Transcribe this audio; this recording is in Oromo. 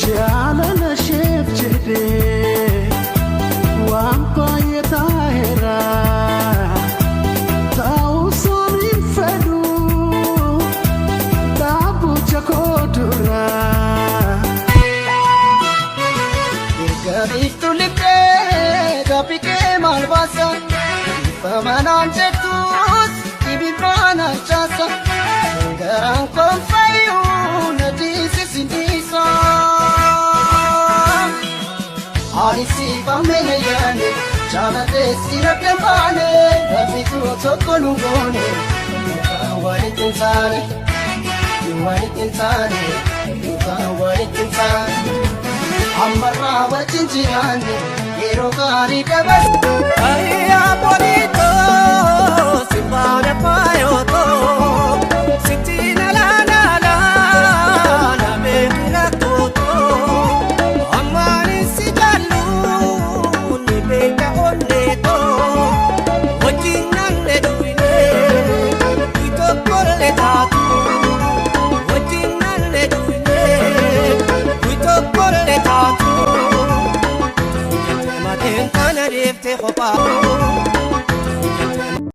Jaalala isheef jedhee waan baay'ee taa'eera. Ta'uusaan hin fedhu dhaabbucha koo dura. Erga biiftuu lixxee gaaffii kee maal baasa? Ifa manaan jettus dhibibaan harcaasa. Garaan koon fayyuu na dhiisisi dhiisa. Ani siif ammee yaane, jaalatee si rabbe baane, rabbitu tokko nu goone, yookaan walitti hin taane, walitti hin taane, yookaan walitti hin taane. Ammarraa wajjin jiraanne yeroo gaarii dabarse. Ayyaa bonito, simbaana faayotoo, sitiin alaanaalaa na beekna kootoo, ammaanin si jaallu ni beeka onneetoo, wajjin nanne duwinee tokkollee taatu, wajjin nanne duwinee tokkollee taatu. Mateen kana deeftee kophaa.